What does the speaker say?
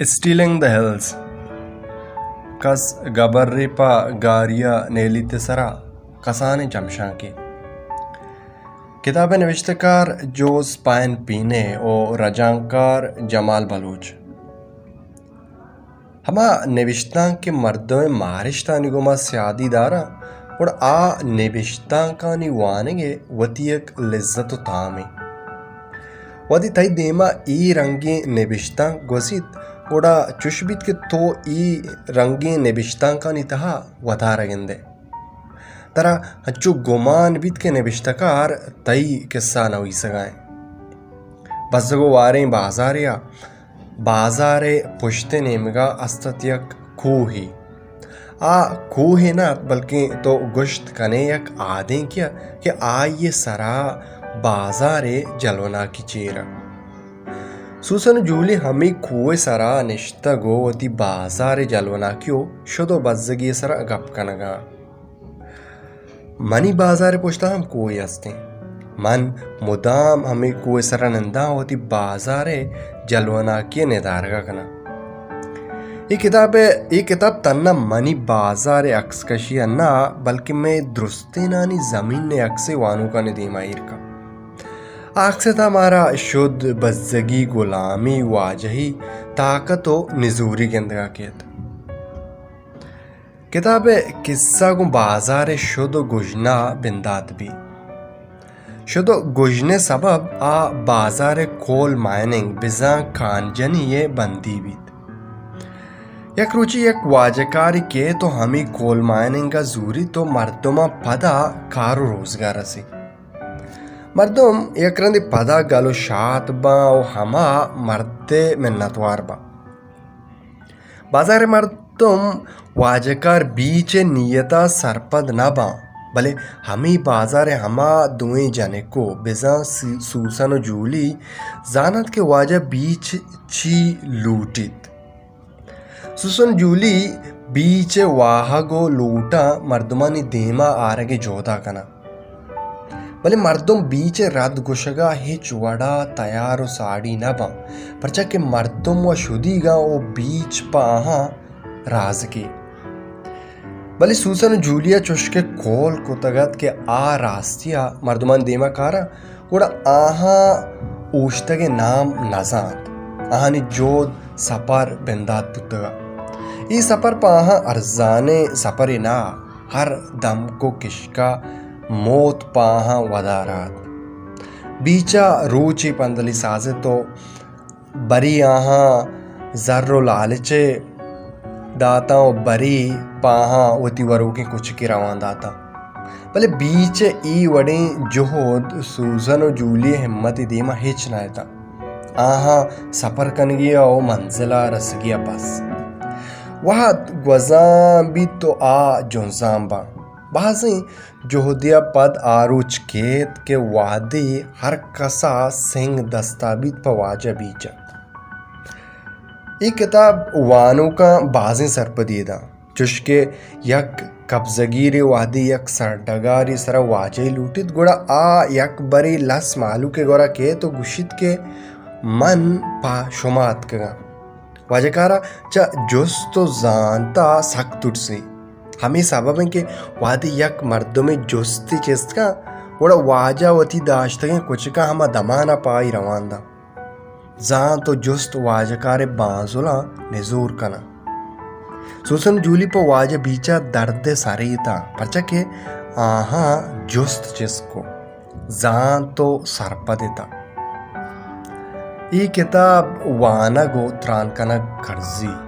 اسٹیلنگ دی ہلز، کس گبرے پہ گاری ءَ نیلیت ءِ سرا، کسانیں چمشانکے۔ کتاب ءِ نبشتہ کار جوزپائن پینے ءُ رجانکار جمال بلوچ۔ ہما نبشتانک کہ مردم ءِ مارشتانی گوما سیادی داراں، گڑا آ نبشتانکانی وانگ ءِ وتی یک لذت ءُ تامے۔ وہدے تئی دیما اے رنگیں نبشتانک گوزیت، گڑا چش بیت کہ تو اے رنگیں نبشتانکانی تہا وتارا گندئے۔ ترا انچو گمان بیت کہ نبشتہ کار تئی کسہ نویسگا انت۔ بزگ ءُ واریں بازارے ءَ، بازار ءِ پشت ءِ نیمگا است ات یک کوہے۔ آ کوہے نہ ات، بلکیں تو گوشت کنے یک آدینکے ءَ کہ آئی ءِ سرا بازار ءِ جلوناکی چیر ات۔ سوسن ءُ جولی ہمے کوہ ءِ سرا نشتگ ءُ وتی بازار ءِ جلوناکی ءُ شد ءُ بزگی ءِ سرا گپ کنگا۔ منی بازار ءِ پشتا ہم کوہے استیں۔ من مدام ہمے کوہ ءِ سرا ننداں ءُ وتی بازار ءِ جلوناکی ءِ ندارگا کناں۔ اے کتاب ءِ، اے کتاب تنا منی بازار ءِ عکس کشی ءَ نہ، بلکیں مئے درستینانی زمین ءِ عکسے وانوکانی دیما ایر کنت۔ آ عکس ءِ تہا مارا شد، بزگی، گلامی، واجہی، تاکت ءُ نزوری گندگا کیت۔ کتاب ءِ کسہ گوں بازار ءِ شد ءُ گژن ءَ بندات بیت۔ شد ءُ گژن ءِ سبب آ بازار ءِ کول مائننگ بزاں کانجنی ءِ بندی بیت۔ یک روچے یک واجکارے کیت ءُ ہمے کول مائننگ ءَ زوریت ءُ مردماں پدا کار ءُ روزگار رسیت۔ مردم یک رندے پدا گل ءُ شات باں ءُ ہما مرد ءِ منتوار باں۔ بازار ءِ مردم واجکار بیچ ءِ نیت ءَ سرپد نہ باں، بلے ہمے بازار ءِ ہما دوئیں جنکو بزاں سی-، سوسن ءُ جولی زاننت کہ واجہ بیچ چی لوٹیت۔ سوسن ءُ جولی بیچ ءِ واہگ ءُ لوٹاں مردمانی دیما آرگ ءِ جہد ءَ کناں۔ بلے مردم بیچ ءِ رد گوشگ ءَ ہچ وڑ ءَ تیار ءُ ساڑی نہ باں، پرچا کہ مردم وَ شدیگ اَں ءُ بیچ پہ آہاں رازکے۔ بلے سوسن ءُ جولی ءَ چوشکہ کول کتگ اَت کہ آ راستی ءَ مردمانی دیم ءَ کاراں، گڑا آہاں اوشتگ ءِ نام نہ زانت۔ آہانی جہد سپر بندات بوتگ اَت۔ اے سپر پہ آہاں ارزانیں سپرے نہ، ہر دمک ءُ کشک ءَ موت پہ آہاں ودار اَت۔ بیچ ءَ روچے پندلی ساز اِت ءُ برے آہاں زر ءُ لالچ ءَ داتاں ءُ برے پہ آہاں وتی وروکیں کچکے روان داتاں۔ بلے بیچ ءِ اے وڑیں جہد سوزن ءُ جولی ءِ ہمت ءِ دیم ءَ ہچ نہ اِتاں۔ آہاں سپر کنگی ءَ ءُ منزل ءَ رسگی ءَ بس۔ وہد گوزان بیت ءُ آ جنزان باں۔ بازیں جہدے ءَ پد آ روچ کیت کہ وہدے ہر کس ءَ سنگ دست ءَ بیت پہ واجہ بیچ ءَ۔ اے کتاب وانوکاں بازیں سرپدی داں، چوشکہ یک قبضہ گیرے وہدے یک سرڈگارے سرا واجہے لوٹیت، گڑا آ یک برے لس مہلوک ءِ گورا کیت ءُ گوشیت کہ من پہ شما اتکگاں۔ واجکار ءَ چہ جست ءُ زانت ءَ سک ترسی۔ ہمے سبب اِنت کہ وہدے یک مردمے جستے چست کن، گڑا واجہ وتی داشتگیں کچکاں ہما دمان ءَ پہ آئی روان داں۔ زانت ءُ جست واجکار ءِ بانزلاں نزور کناں۔ سوسن ءُ جولی پہ واجہ بیچ ءَ درد ءِ سرے اتاں، پرچا کہ آہاں جست چست کت، زانت ءُ سرپد اتاں۔ اے کتاب وانگ ءُ تران کنگ کرزی۔